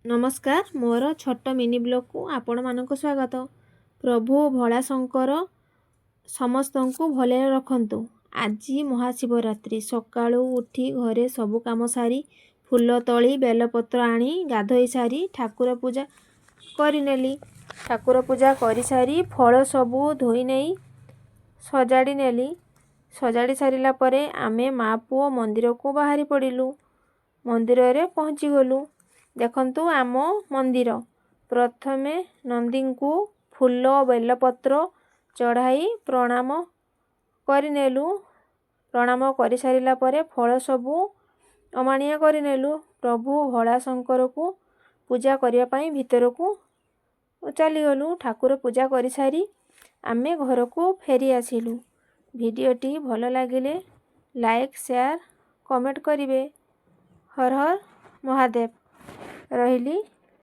ନମସ୍କାର, ମୋର ଛୋଟ ମିନି ବ୍ଲଗ୍କୁ ଆପଣମାନଙ୍କୁ ସ୍ୱାଗତ। ପ୍ରଭୁ ଭୋଳାଶଙ୍କର ସମସ୍ତଙ୍କୁ ଭଲରେ ରଖନ୍ତୁ। ଆଜି ମହାଶିବରାତ୍ରି। ସକାଳୁ ଉଠି ଘରେ ସବୁ କାମ ସାରି, ଫୁଲ ତୋଳି, ବେଲପତ୍ର ଆଣି, ଗାଧୋଇ ସାରି ଠାକୁର ପୂଜା କରିନେଲି। ଠାକୁର ପୂଜା କରିସାରି ଫଳ ସବୁ ଧୋଇ ନେଇ ସଜାଡ଼ି ନେଲି। ସଜାଡ଼ି ସାରିଲା ପରେ ଆମେ ମା ପୁଅ ମନ୍ଦିରକୁ ବାହାରି ପଡ଼ିଲୁ। ମନ୍ଦିରରେ ପହଞ୍ଚିଗଲୁ। ଦେଖନ୍ତୁ ଆମ ମନ୍ଦିର। ପ୍ରଥମେ ନନ୍ଦୀଙ୍କୁ ଫୁଲ ବେଲପତ୍ର ଚଢ଼ାଇ ପ୍ରଣାମ କରିନେଲୁ। ପ୍ରଣାମ କରିସାରିଲା ପରେ ଫଳ ସବୁ ଅମାଣିଆ କରିନେଲୁ। ପ୍ରଭୁ ଭୋଳାଶଙ୍କରକୁ ପୂଜା କରିବା ପାଇଁ ଭିତରକୁ ଚାଲିଗଲୁ। ଠାକୁର ପୂଜା କରିସାରି ଆମେ ଘରକୁ ଫେରି ଆସିଲୁ। ଭିଡ଼ିଓଟି ଭଲ ଲାଗିଲେ ଲାଇକ୍, ସେୟାର, କମେଣ୍ଟ କରିବେ। ହର ହର ମହାଦେବ। ରହିଲି।